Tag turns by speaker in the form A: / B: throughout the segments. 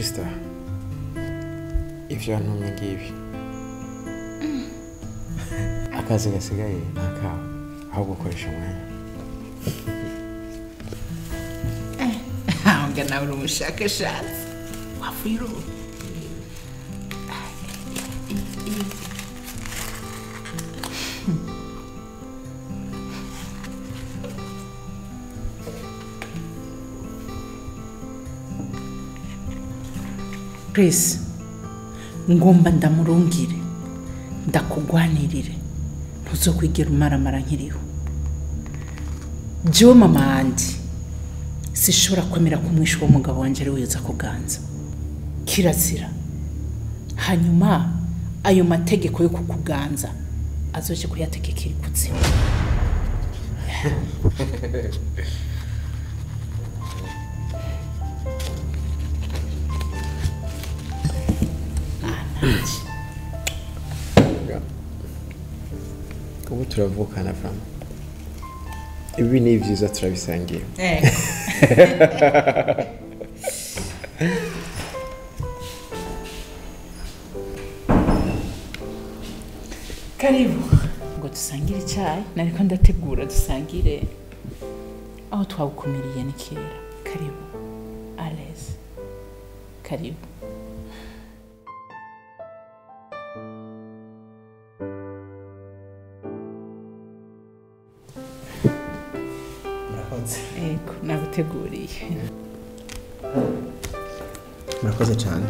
A: Sister, ivyo wantumye ngibi. Akazi gasigaye ni akawe, aho gukoresha umwanya.
B: Ahubwo nawe uri umushakashatsi wavuye uruhu. Chris, ngomba ndamurungire, ndakugwanirire, ntuzokwigera umaramara nkiriho. Jewe mama wanje sishobora kwemera ko umwishe w'umugabo wanje ari we yoza kuganza. Kirazira. Hanyuma ayo mategeko yo kukuganza azoje kuyategekera ikuzimu.
A: Ubu turavukana fam. Ibi ni vyiza turabisangiye.
B: Karibu. Ngo dusangire icyayi, nariko ndategura dusangire. Aho twawukumiriye ni kera. Karibu. Ales. Karibu. Ego, naguteguriye.
C: Murakoze cyane.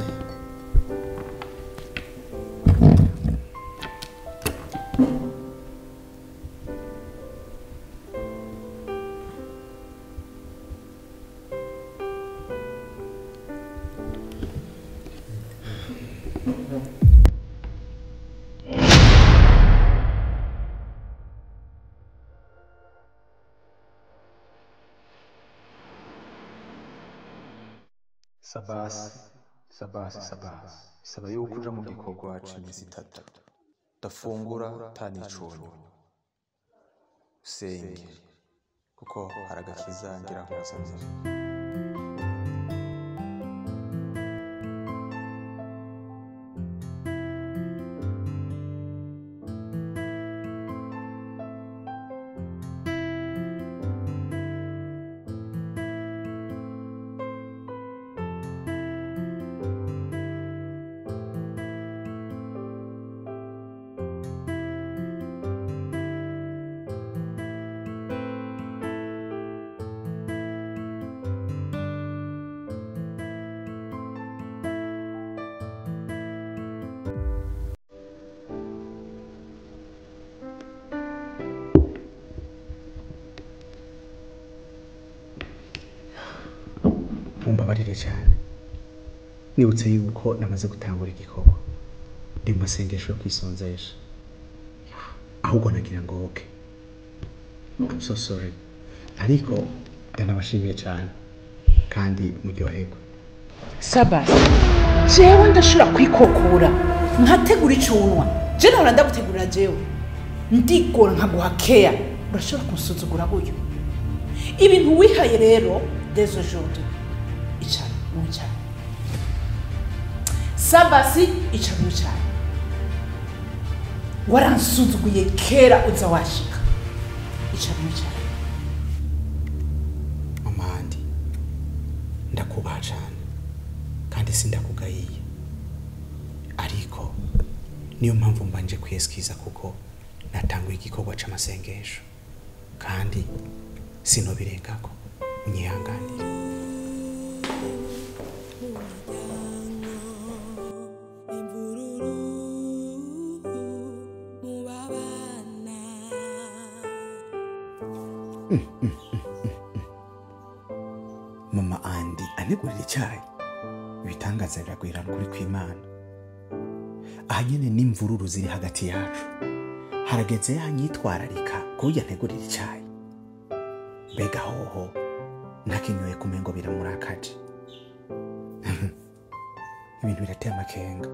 D: Sabasi, sabasi, sabasi. Bisaba yuko uja mu gikorwa c'iminsi itatu. Ndafungura tanicunye. Usenge kuko hari agakiza ngira nkuzanire.
C: Mumbabarire cyane. Nibutse yuko namaze gutangura igikorwa. Ndi mu masengesho yo kwisonzesha. Ahubwo nagira ngo okay. I'm so sorry. Ariko ndanabashimiye cyane kandi muryoherwe.
B: Sabasi, jewe ndashobora kwikokora nkategura icunwa. Je nahora ndagutegurira jewe. Ndigora nkaguha care. Urashobora kunsuzugura gutyo. Ibintu wihaye rero dès aujourd'hui. Icara mwicara. Sabasi icara mwicara. Waransuzuguye kera uza washika. Icara mwicara.
C: Mama Andi, ndakubaha cyane kandi sindakugayiye. Ariko niyo mpamvu mbanje kwiyesikiza kuko natanguye igikorwa c'amasengesho kandi sinobirengako. Unyihanganire. Mama Andi anegurira icyayi. Ibitangaza biragwira kuri kw'Imana. Aha nyene n'imvururu ziri hagati yacu. Harageze yanyitwararika kuburyo antegurira icyayi. Mbega hoho ntakinyoye kumengo biramurakaje. Ibintu birateye amakenga.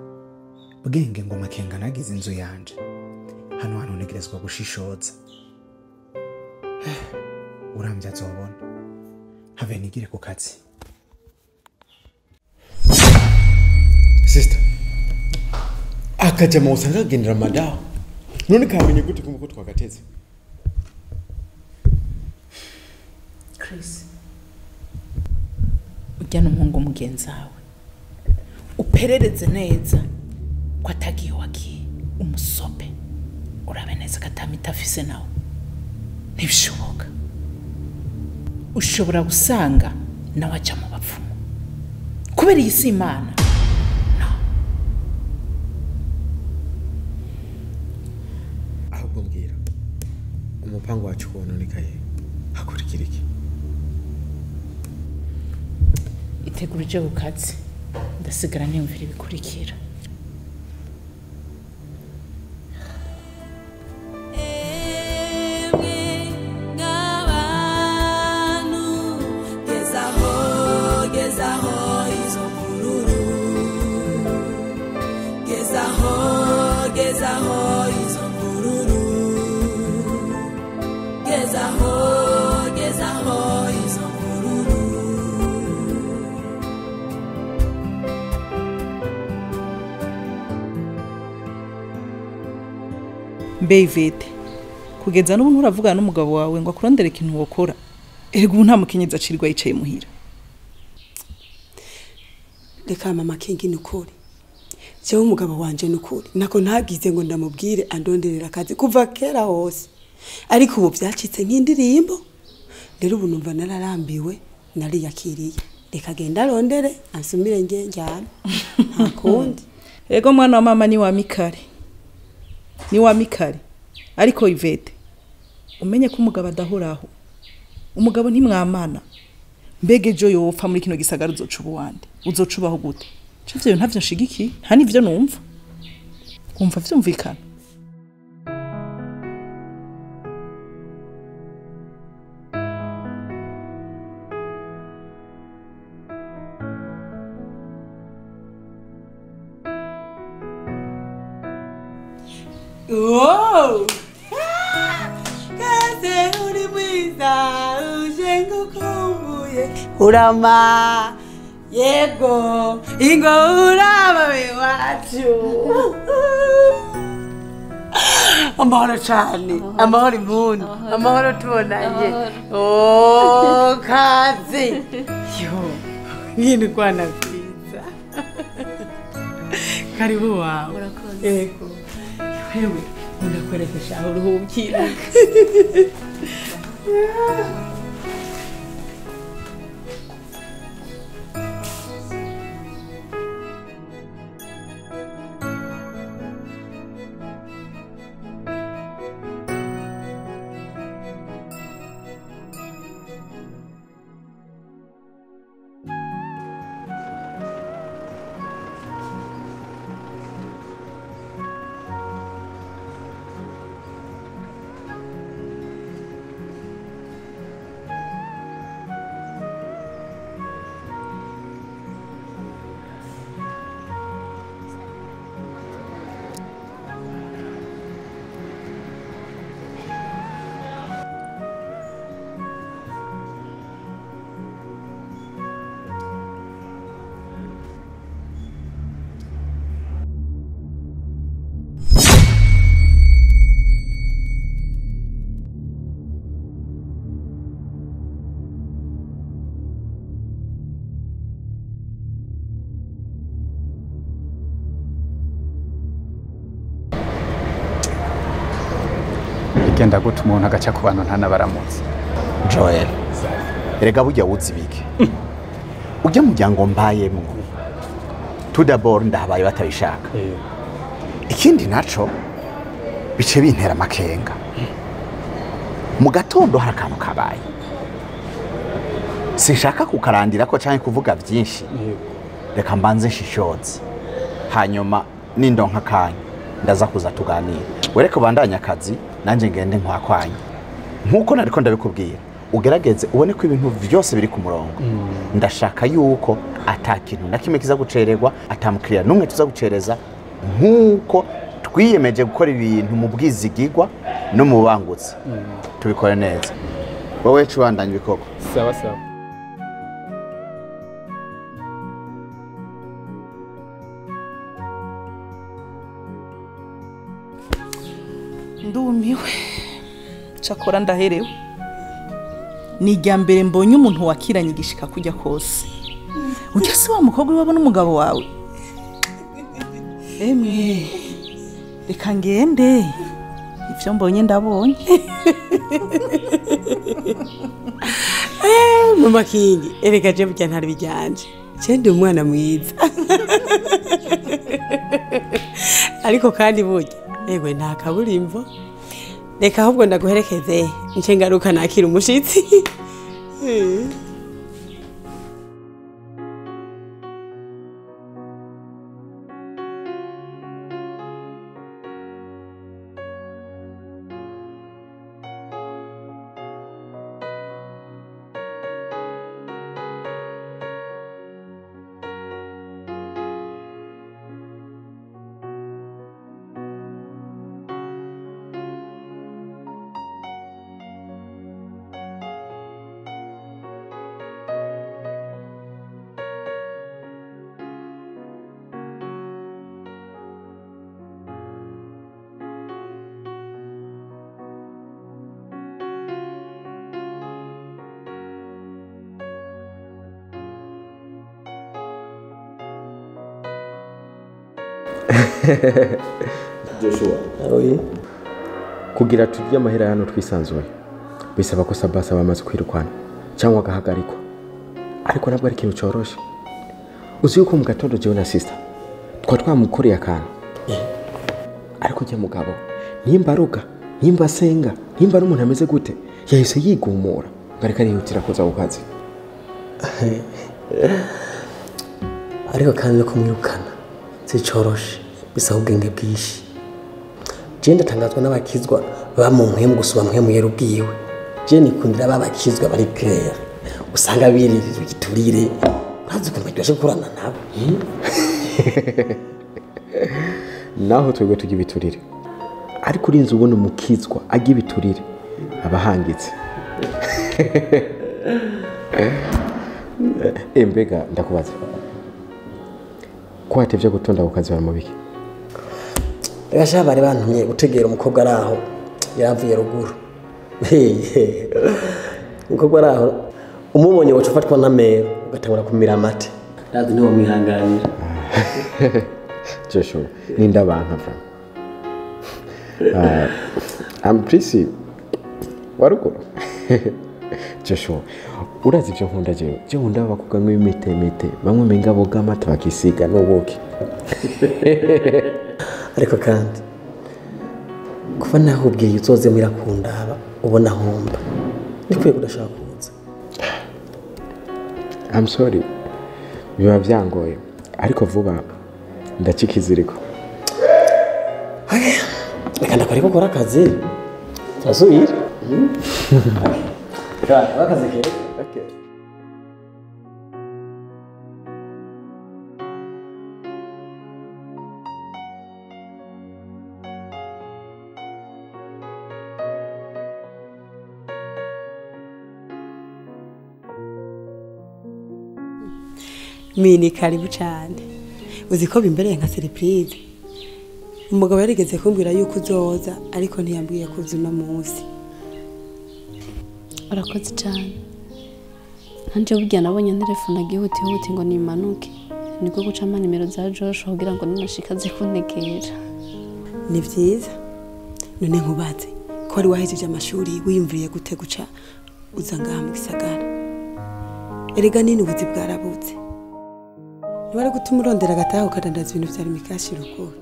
C: Bwenge ngo makenga nagize inzu yanje. Hano hantu ntegerezwa gushishoza. Urambye azobona. Have nigire ku kazi.
A: Sister, akajama usanga agendera madawa. None kamenye gute kumva ko twagateze?
B: Chris, ujya n'umuhungu mugenzi wawe uperereze neza ko atagiye wagiye umusope urabe neza ko atamita afise nawe. Ntibishoboka, ushobora gusanga nawe aca mu bapfumu kubera iyi si Imana. No.
A: Ahubwo mbwira, umupango wacu wononekaye hakurikira iki?
B: Itegura uje ku kazi, ndasigara niyumvira ibikurikira.
E: Mbe Ivete, kugeza n'ubu nturavugana n'umugabo wawe ngo akurondere ikintu wokora. Erega ubu nta mukenyezi acirirwa yicaye muhira.
F: Reka mama Kingi, nukuri jewe umugabo wanje nukuri nako ntagize ngo ndamubwire andonderera akazi kuva kera hose, ariko ubu byacitse nk'indirimbo. Rero ubu numva nararambiwe, nariyakiriye. Reka genda arondere ansumire nge njyana, nta kundi.
E: Ego mwana wa mama ni wa Mikare, ni wa Mikare. Ariko Ivete, umenye ko umugabo adahoraho. Umugabo ntimwamana. Mbega ejo yopfa muri kino gisagara uzoca ubuwande, uzoca ubaho gute? Ivyo ntavyo nshigiki, nta nivyo numva. Wumva vyumvikana?
F: Wow! Kaze uri mwiza uje ngukumbuye urama yego ingo urama wacu. Amahoro cyane, amahoro impundu, amahoro tubonanye. Oh kaze yo ngini kwana kwiza. Karibu wawe. Yego wewe unakwerekesha aho uruhukira.
G: Genda gute umuntu agaca ku bantu ntanabaramutse.
C: Joel, erega burya wuzibike ujya muryango mbayemwo tout d'abord ndahabaye batabishaka. Ikindi naco bice bintera amakenga. Mu gatondo hari akantu kabaye, sinshaka kukarandira ko canke kuvuga byinshi. Reka mbanze nshishoze, hanyuma nindonka kanya ndaza kuza tuganira. Wereke ubandanye akazi nanje ngende nkwakwanya. Nkuko nariko ndabikubwira, ugerageze ubone ko ibintu vyose biri ku murongo. Ndashaka yuko ata kintu na kimwe kiza gucererwa, atamukiriya numwe tuza gucereza, nkuko twiyemeje gukora ibintu mu bwizigirwa no mu bangutse. Tubikore neza. Wowe cubandanye ibikorwa.
G: Sawa sawa.
E: Ndumiwe. Cakora ndaherewe. Ni irya mbere mbonye umuntu wakiranye igishika kujya kose. Ujya se wa mukobwa iwabo n'umugabo wawe? Emwe, reka ngende. Ivyo mbonye ndabonye.
F: Mama Kingi, erega je burya ntari bijyanje. Je ndi umwana mwiza. Ariko kandi burya, ewe nta kaburimbo. Reka ahubwo ndaguherekeze, nce ngaruka nakira umushitsi.
A: Joshua. Oui. Kugira turye amahera hano twisanzuye bisaba ko Sabasa bamaze kwirukana cyangwa agahagarikwa, ariko nabwo ari ikintu cyoroshe. Uzi yuko mu gatondo jewe na sister twamukoreye akantu, ariko jya mugabo nimba aruga nimba asenga nimba ari umuntu ameze gute yahise yigumura ngo ariko arihutira kuza ku kazi.
H: Ariko kandi no kumwirukana sicoroshe, bisaba ubwenge bwinshi. Je ndatangazwa n'abakizwa baba mu mpwemu gusuba mpwemu yera ubwiwe. Je nikundira babakizwa bari clair, usanga biririra igiturire, urazi ukuntu baryoshe gukorana nabo.
A: Naho twebwe tujya ibiturire, ariko urinze ubona umukizwa ajya ibiturire abahangitse. Mbega ndakubaza, ko watevye gutonda ku kazi baramubiki?
H: Reka bari bantumye gutegera umukobwa ari aho yaravuye ruguru. Umukobwa ari aho umubonye wacu ufatwa n'amero ugatangura kumira amate, ndazi niwo mwihanganira.
A: Joshua ninda banka fra. I'm pretty waruguru. Joshua urazi ibyo nkunda jewe? Je nkunda abakobwa nk'imitemete bamwe menga boga amata bakisiga n'ubuki.
H: Ariko kandi kuva nahubwiye uzoze murakundaba ubona homba nikwiye kudashaka kuza.
A: I'm sorry biba byangoye, ariko vuba ndakikiziriko.
H: Reka ndakora gukora akazi turasubira. Akazi keza.
A: Okay.
F: Mini karibu cyane. Uzi ko bimbereye nka surprise. Umugabo yarigeze kumbwira yuko uzoza ariko ntiyambwiye ko uza uno munsi.
I: Urakoze cyane. Nanje burya nabonye telefone agihutihuti ngo nimanuke. Niko guca ama nimero za Joshua kugira ngo ninashika aze kuntegera.
F: Ni vyiza. None nkubaze ko wari wahejeje amashuri wiyumviriye gute guca uza ngaha mu gisagara? Erega nini ubuzi bwarabutse. Niwari gutuma urondera agataha ukadandaza ibintu vya Rimikashi ruguru.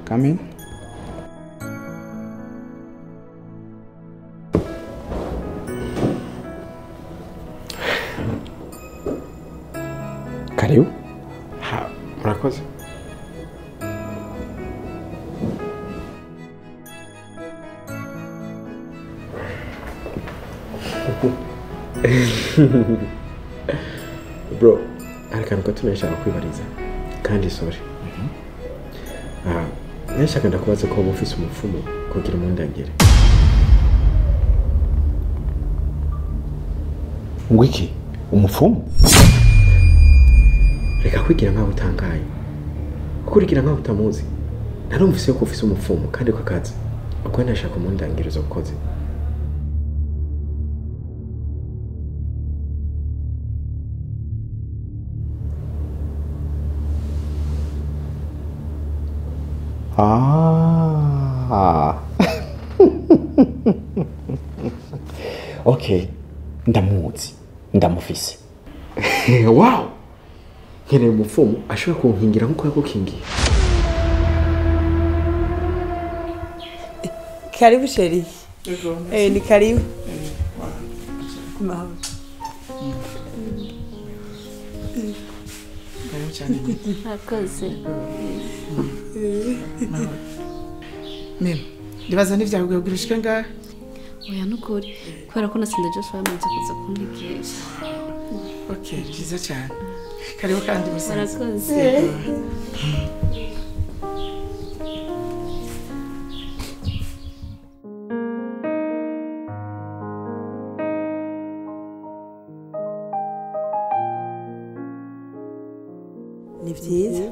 A: Come in. Karibu. Ha, murakoze. Bro, hari akantu gato nashaka kwibariza kandi sorry. Nashaka ndakubaza ko wowe ufise umupfumu kugira umundangire.
C: Ngwiki umupfumu?
A: Reka kwigira nkaho utangaye. Kukurikira nkaho utamuzi. Narumvise ko ufise umupfumu kandi ko akazi. Ubwo nashaka umundangire uzokoze.
C: Ah. Okay, ndamuzi, ndamufise.
A: Wow! Nkeneye umupfumu ashobora kunkingira nkuko yagukingiye.
F: Karibu sheri. Ni karibu. Mahoro.
E: Karibu cyane.
I: Murakoze.
E: Mimi, ndibaza ntivyakubwiye kugira ushike ngaha?
I: Oya nukuri, kubera ko natsinze Joshua yamaze kuza kuntegesha.
E: Okay, byiza cyane. Karibu kandi musaza.
I: Murakoze.
F: Ni byiza.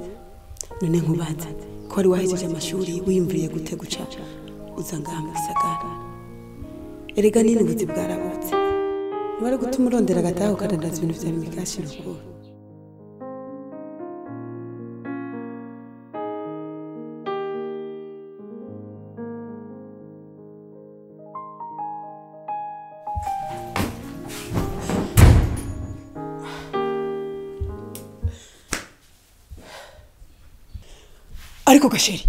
F: None nkubaza ko wari wahejeje amashuri wiyumviriye gute guca uza ngaha mu gisagara? Erega nini ubuzi bwarabutse. Niwari gutuma urondera agataha ukadandaza ibintu vya mikashi ruguru. Ariko gasheri,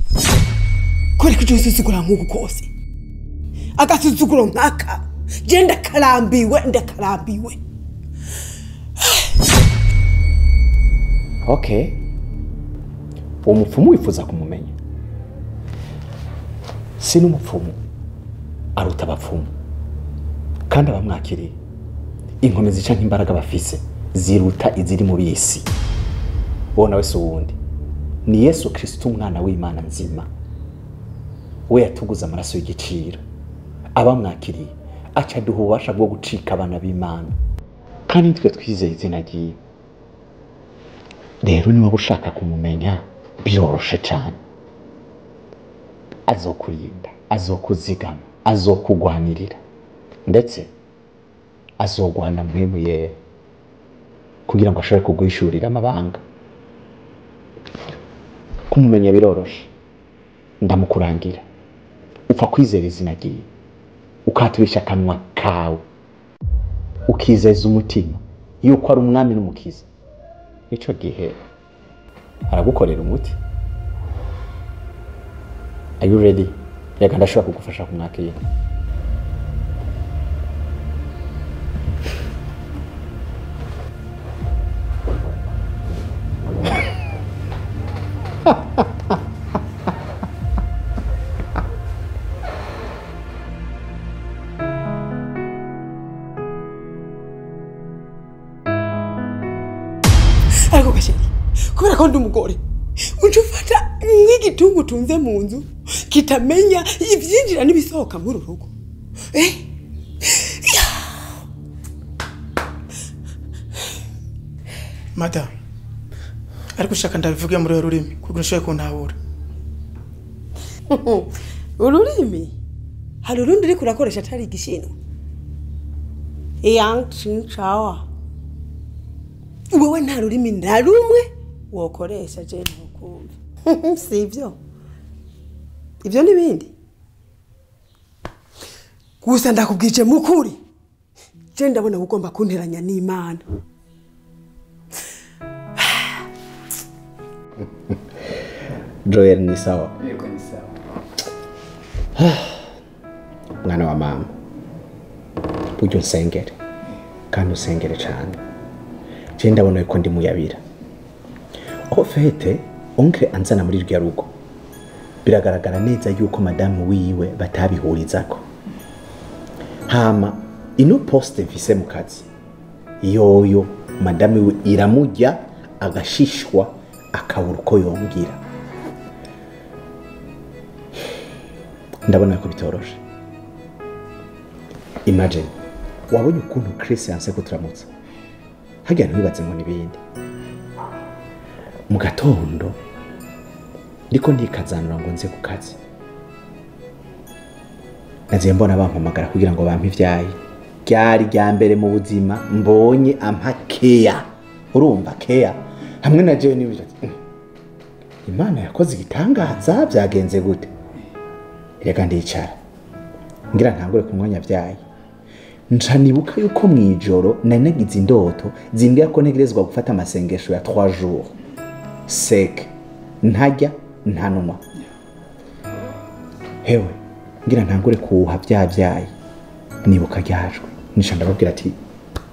F: kwereka icyo usuzugura nk'uku kose, agasuzuguro nk'aka, je ndakarambiwe, ndakarambiwe.
C: Okay, uwo mupfumu wifuza kumumenya? Si n'umupfumu aruta abapfumu, kandi abamwakiriye inkomezi canke imbaraga bafise ziruta iziri mu bisi. Uwo nawe si uwundi, ni Yesu Kristo umwana w'Imana nzima. We yatuguze amaraso y'igiciro. Abamwakiriye aca duha ububasha bwo gucika abana b'Imana, kandi twe twizeye izina ryiwe. Rero niba ushaka kumumenya biroroshe cyane. Azokurinda, azokuzigama, azokugwanirira, ndetse azogwana mpwemu yera kugira ngo ashobore kuguhishurira amabanga. Kumumenya biroroshe, ndamukurangira. Upfa kwizera izina ryiwe, ukaturisha akanwa kawe, ukizeza umutima yuko ari umwami n'umukiza. Ico gihe aragukorera umuti. Are you ready? Reka ndashobora kugufasha kumwakira.
F: Ariko gasheri, kubera ko ndi umugore, uca ufata nk'igitungu utunze mu nzu kitamenya ibyinjira n'ibisohoka muri uru rugo.
E: Mada, ariko ushaka ndabivuge muri ururimi kugira ushobore kuntahura.
F: Ururimi? Hari urundi uriko urakoresha atari igishinwa? Yang Qingchawa. Wewe nta rurimi na rumwe wokoresha je ntukumva. Si ibyo. Ibyo n'ibindi. Gusa ndakubwije mukuri. Je ndabona ugomba kunteranya n'Imana.
C: Joel ni sawa.
G: Yego ni sawa.
C: Mwana wa mama, burya unsengere kandi usengere cyane. Je ndabona yuko ndi muyabira. Au fait, oncle anzana muri rya rugo. Biragaragara neza yuko madamu wiwe batabihurizako. Hama ino poste mfise mu kazi. Yoyo madame we iramujya agashishwa akabura uko yongira. Ndabona ko bitoroshe. Imagine wabonye ukuntu Chris yanse kuturamutsa. Hagiye ntibibatse ngo nibindi. Mu gatondo ndiko ndikazanura ngo nze ku kazi. Naziye mbona bampamagara kugira ngo bampe ivyayi. Ryari rya mbere mu buzima mbonye ampa keya. Urumva keya hamwe na jewe niba Imana yakoze igitangaza byagenze gute? Reka ndicara ngira ntangure kumwanya vyayi. Nca nibuka yuko mwijoro nari nagize indoto zimbwira ko ntegerezwa gufata amasengesho ya 3 jours sec, ntajya ntanwa. Hewe ngira ntangure kuha vyayi nibuka ryajwe. Nisha ndababwira ati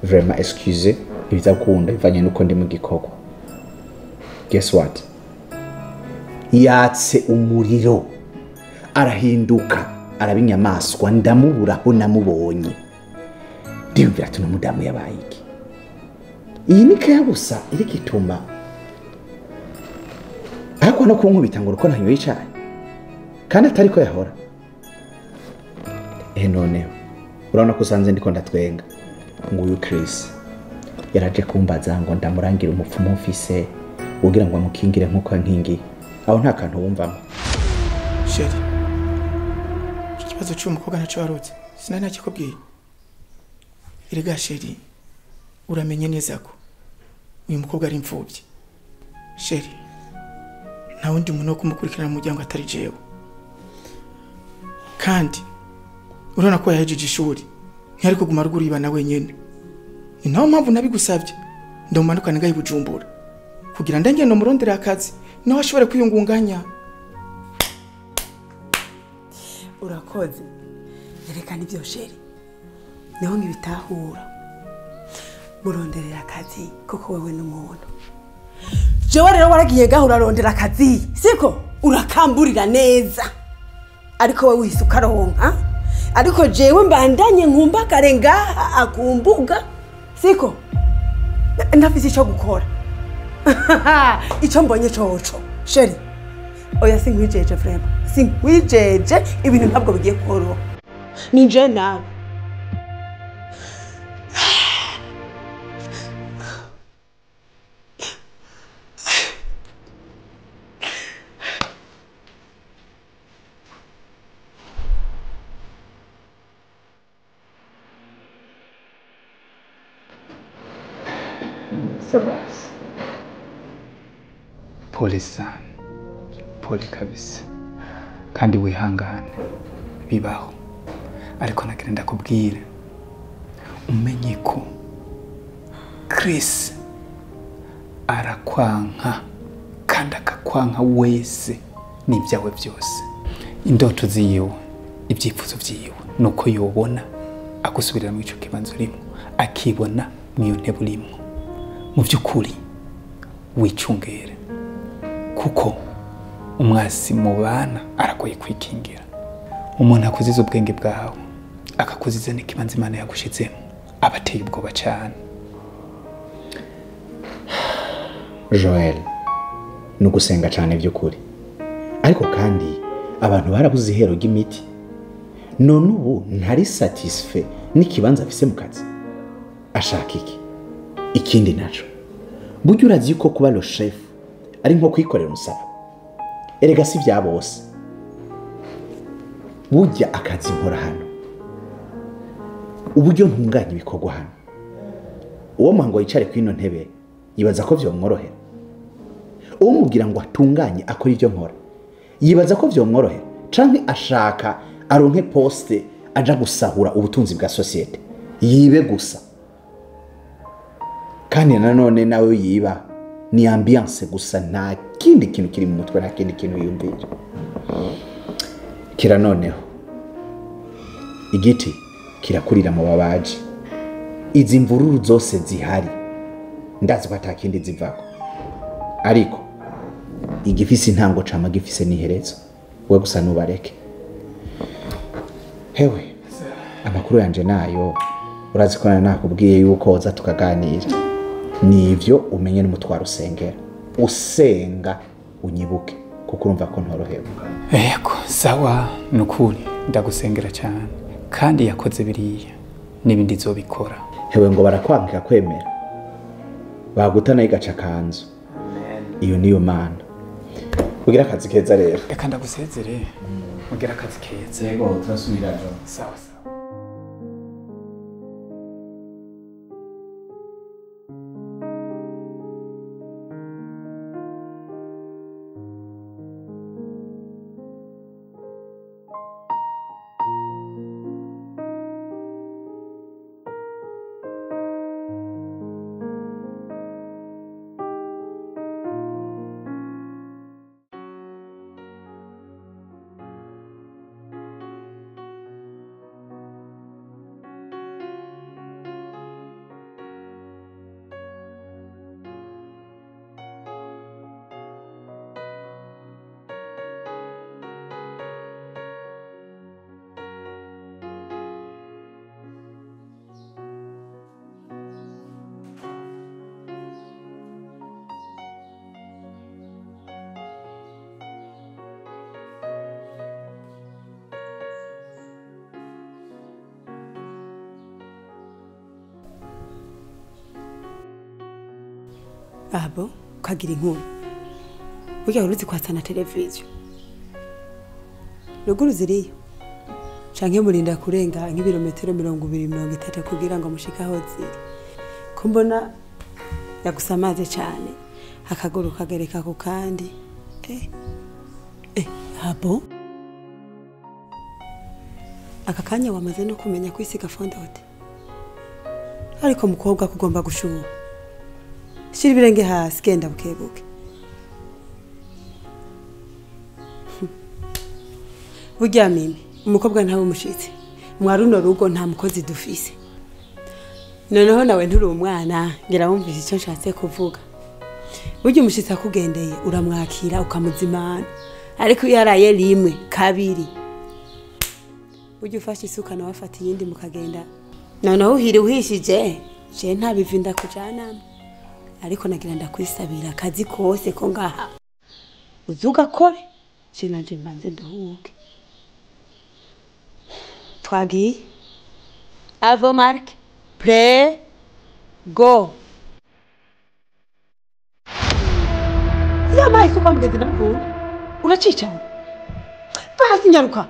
C: vraiment excuse ibizakunda bivanye nuko ndi mu gikorwa. Guess what? Yatse umuriro arahinduka araba inyamaswa, ndamubura aho namubonye. Ndiyumvira ati n'umudamu yabaye iki? Iyi ni keya gusa iri gituma ariko no kunkubita ngo uko ntanyoye icayi kandi atari ko yahora. Noneho urabona ko usanze ndiko ndatwenga. Nguyu Chris yaraje kumbaza ngo ndamurangira umupfumu mfise ugira ngo amukingire nkuko nkingiye. Aho nta kantu wumvamo.
J: Sheri, ikibazo cy'uyu mukobwa nacyo warotse sinari nakikubwiye. Erega Sheri, uramenye neza ko uyu mukobwa ari imfubyi. Sheri, nta wundi muntu wo kumukurikirana mu muryango atari jewe. Kandi urabona ko yahejeje ishuri, ntiyari kuguma ruguru yibana wenyine. Ni nayo mpamvu nabigusabye ndamumanukane ngaho i Bujumbura kugira ndengene murondere akazi naho ashobore kwiyungunganya.
F: Urakoze. Yerekana ibyo Sheri, niho nkibitahura. Muronderera akazi koko wewe n'umuntu. Jewe rero waragiye gaho urarondera akazi, siko? Urakamburira neza. Ariko wewe wihise ukaronka. Ariko jewe mbandanye nkumbagare ngaha akumbuga, siko? Ndafise ico gukora. Ico mbonye coco. Sheri, oya sinkwijeje vraiment. Sinkwijeje ibintu ntabwo bigiye koroha. Ni je nawe.
G: Pole sana, pole kabisa, kandi wihangane bibaho. Ariko nagira ndakubwira umenye ko Chris arakwanka kandi akakwanka wese n'ibyawe byose. Indoto ziyiwe, ibyifuzo byiwe nuko yobona agusubirira mu ico kibanza urimo, akibona mu ntebe urimo. Mu by'ukuri wicungere kuko umwasi mubana aragoye kwikingira. Umuntu akuziza ubwenge bwawe akakuziza n'ikibanza Imana yagushizemo abateye ubwoba cyane.
C: Joel, nugusenga cyane by'ukuri. Ariko kandi abantu barabuze ihero ry'imiti. None ubu ntari satisfait n'ikibanza afise mu kazi. Ashaka iki? Ikindi naco, burya urazi ko kuba le chef ari nko kwikorera umusaraba. Erega si bya bose. Burya akazi nkora hano, uburyo ntunganya ibikorwa hano, uwo muhango yicare kwino ntebe yibaza ko vyomworohera. Uwo mubwira ngo atunganye akora ivyo nkora yibaza ko vyomworohera, canke ashaka aronke poste aja gusahura ubutunzi bwa societe yibe gusa. Kandi nanone nawe yiba ni ambiance gusa, nta kindi kintu kiri mu mutwe, nta kindi kintu yumvira. Kira noneho igiti kirakurira mu babaji. Izi mvururu zose zihari ndazi ko atakindi zivako, ariko igifise intango cama gifise n'iherezo. We gusa nubareke. Hewe, amakuru yanje nayo Urazi ko nakubwiye yuko uza tukaganira. Nivyo umenye n'umutwaro usengera. Usenga unyibuke kuko urumva ko ntorohewe.
G: Yego, sawa nukuri ndagusengera cyane kandi yakoze biriya nibindi zobikora.
C: Hewe ngo barakwanga kwemera. Bagutana igaca kanzu. Iyo niyo mana. Ugira akazi keza rero.
G: Reka ndagusezere. Ugira akazi keza.
C: Yego, turasubira jo.
G: Sawa sawa.
F: Abo ukagira inkuru burya uruzi kwatsa na televiziyo ruguru ziriyo canke murinda kurenga nk'ibirometero 20 30 kugira ngo mushike aho ziri ko mbona yagusamaze cyane akaguru kagereka ku kandi abo aka kanya wamaze no kumenya kwisiga fondote ariko mukobwa kugomba gushuha. Shira ibirenge hasi genda bukebuke. Burya mimi umukobwa ntawe umushitsi mwaruno rugo nta mukozi dufise. Noneho nawe nturi umwana ngira wumvise icyo nshatse kuvuga. Burya umushitsi akugendeye uramwakira ukamuzimana ariko iyo yaraye rimwe kabiri burya ufashe isuka nawe afata iyindi mukagenda. Noneho uhiri uhishije je nta bivinda kujanama. Ariko nagira ndakwisabira akazi kose ko ngaha uzugakore je nanje mbanze nduhuke. Twagiye avo mark pre go ya mai suka mugezi nakuru uracica basi nyaruka.